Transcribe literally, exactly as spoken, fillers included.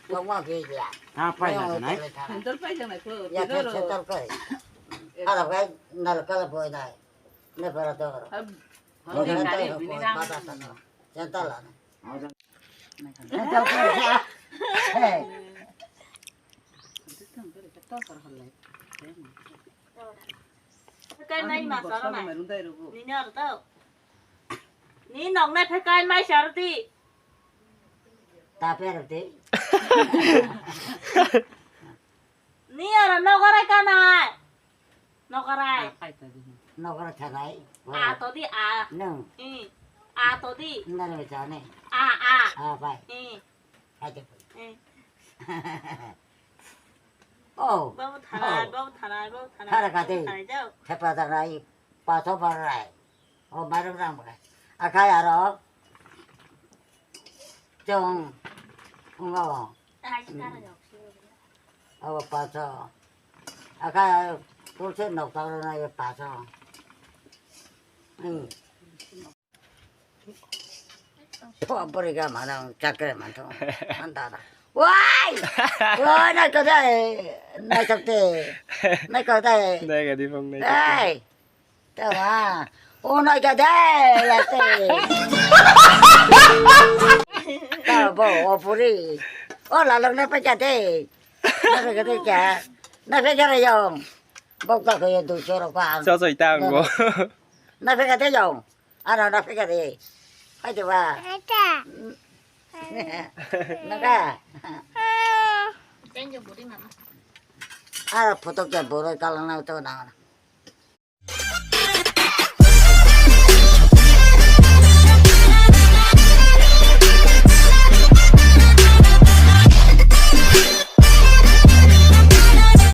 Tongma khe ya. Ha, pai na nai. Sandal pai jang nai ko. Ya, sandal kai. Ara kai nal kala boy nai. Ne para to. Sandal kai. Sandal kai. Hey. Kai mai ma sara mai. Ni nyar to. Ni nok nai phe kai mai sar di. Ta per di. Ni ara nogorai kanai. Nogorai. Nogorai thanai. A to di a. Nung. I. A to di. Nang ni chane. A a. A bai. I. Hai te. I. Oh. Babu thanai, oh. Babu thanai, babu thanai. Hara kate. Babu thanai jao. Thepa thanai. Paso parai. O mairum rang bwkha. Akhai aro chwng wngo. Abo paso. Akhai tulsi nok tokro na ye paso. Hmm. Thua bwrwi ga manang chakre manthung. Anta da. Wai! Wai, naikha dai. Naikha te. Naikha dai. Naikha di phung naikha. Hey! Tawa. O naikha dai. Yate. Tawa bo, o puri. O lalong na pekha te. Na pekha te kya? Na pekha re yong. Bok ta ko ye du choro pa. Sa sa itang go. Na pekha te yong. Ano na pekha de. Hai de ba. Naga. Ara photo ke boro kalang na to na.